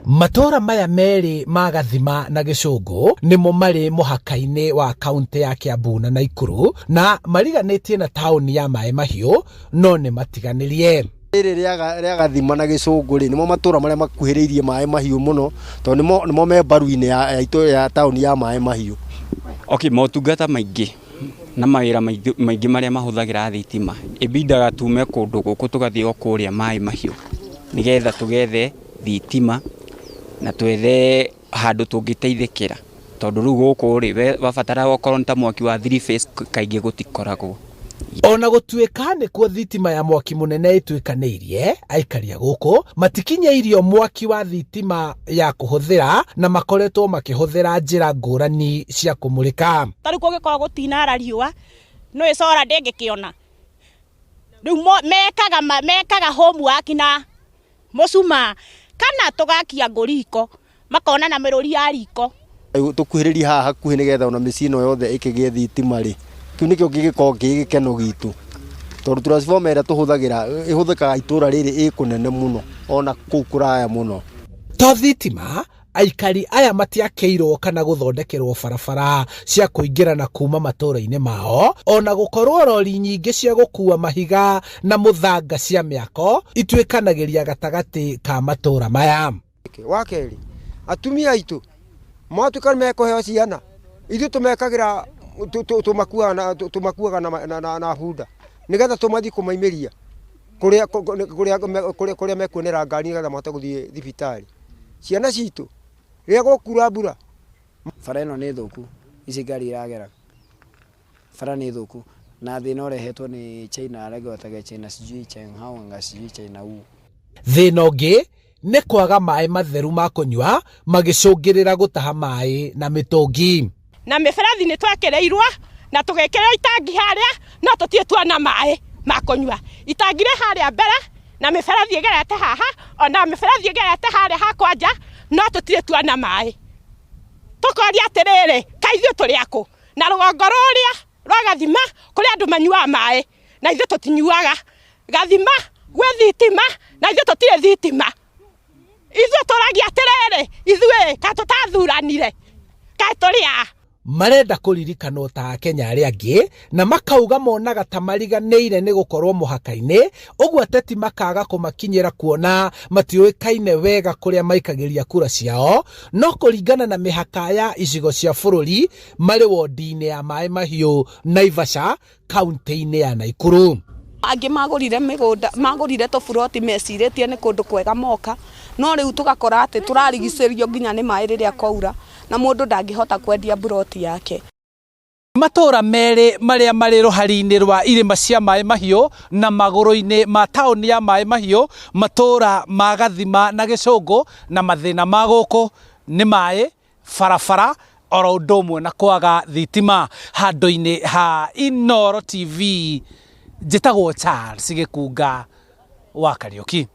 Matũũra maya merĩ ma Gathima na Gĩcũngũ nĩmo marĩ mũhaka-inĩ wa kaũntĩ ya Kiambu na Naikuru na mariganĩtie na taũni ya Maĩ Mahiũ no nĩ matiganĩrie. Rĩrĩ rĩa Gathima na Gĩcũngũ rĩ, nĩmo matũra marĩa makuhĩrĩirie Maĩ Mahiũ mũno tondũ nĩmo me mbaru-inĩ ya taũni ya Maĩ Mahiũ. Okay, motungata maingĩ na mawĩra maingĩ marĩa mahũthagĩra thitima ĩbindaga tume kũndũ gũkũ tũgathiĩ o kũrĩa Maĩ Mahiũ nĩgetha tũgethe thitima na twethe handũ tũngĩteithĩkĩra tondũ rĩu gũkũ rĩ wabatara okorwo nĩ ta mwaki wa three phase kaingĩ gũtikoragwo. Ona gũtuĩka nĩkuo thitima ya mwaki mũnene ĩtuĩkanĩirie, aikari a gũkũ matikinyĩirio mwaki wa thitima ya kũhũthĩra na makoretwo makĩhũthĩra njĩra ngũrani cia kũmũrĩka. Ta rĩu kũngĩkorwo gũtinara riũa, nĩ cora ndĩngĩkĩona. Rĩu mekaga homework na mũcumaa kana tũgakia ngũ riko, makona na mĩrũri ya riko. Tũkuhĩrĩrie haha hakuhĩ nĩgetha ona mĩciĩ ĩno yothe ĩkĩgĩe thitima rĩ, kĩu nĩkĩo kĩngĩkorwo kĩ gĩkeno gitũ tondũ transformer ĩrĩa tũhũthagĩra ĩhũthĩkaga itũra rĩrĩ ĩ kũnene mũno ona kũu kũraya mũno. To thitima, aikari aya matiakĩirwo kana gũthondekerwo barabara cia kũingĩra na kuma matũũra-inĩ mao, ona gũkorwo rori nyingĩ cia gũkua mahiga na mũthanga cia mĩako ituĩkanagĩria gatagatĩ ka matũũra maya. Wa kerĩ, atumia aitũ matuĩka nĩmekũheo ciana, ithuĩ tũmekagĩra tũmakuaga na bunda nĩgetha tũmathiĩ kũmaimĩria kũrĩa mekuonera ngari nĩgetha mahote gũthiĩ thibitarĩ. Ciana citũ rĩrĩa gũkura mbura. Bara ĩno nĩ thũku, ici ngari iragera, bara nĩ thũku na thĩna ũrehetwo nĩ China arĩa gwetagwo China sijui China anga sijui China u. Thĩna ũngĩ nĩ kwaga maĩ matheru ma kũnyua magĩcũngĩrĩra gũtaha maĩ na mĩtũngi. Na mĩberethi nĩ twekĩrĩirwo na tũgĩkĩrĩrwo itangi harĩa no tũtirĩ tuona maĩ ma kũnyua. Itangi rĩ harĩa mbere na mĩberethi ĩgerete haha ona mĩberethi ĩgerete harĩa hakwa nja no tũtirĩ tuona maĩ. Tũkoria atĩrĩrĩ, kaĩ ithuĩ tũrĩ akũ? Na rũgongo rũrĩa rwa Gathima kũrĩ andũ manyuaga maĩ na ithuĩ tũtinyuaga. Gathima gwĩ thitima na ithuĩ tũtirĩ thitima. Ithuĩ tũragia atĩrĩrĩ, ithuĩ ka tũtathuranire, kaĩ tũrĩ a? Marenda kũririkanwo ta Akenya arĩa angĩ na makauga monaga ta mariganĩire nĩ gũkorwo mũhaka-inĩ, ũguo ateti makaga kũmakinyĩra kuona matiũĩkaine wega kũrĩa maikagĩria kura ciao, no kũringana na mĩhaka ya icigo cia bũrũri marĩ wondi-inĩ ya Maĩ Mahiũ Naivasha kaunti-inĩ ya Naikuru. Angĩ magũrire mĩgũnda, magũrire tũburoti mecirĩtie nĩ kũndũ kwega moka, no rĩu tũgakora atĩ tũrarigicĩrio nginya nĩ maĩ rĩrĩa kwaura, na mũndũ ndangĩhota kwendia buroti yake. Matũũra merĩ marĩa marĩ rũhari-inĩ rwa irĩma cia Maĩ Mahiũ na magũrũ-inĩ ma taũni ya Maĩ Mahiũ, matũũra ma Gathima na Gĩcũngũ, na mathĩna ma gũkũ nĩ maĩ, barabara oro ũndũ ũmwe na kwaga thitima. Handũ-inĩ ha Inooro TV, njĩtagwo Charles Gĩkunga wa Kariũki.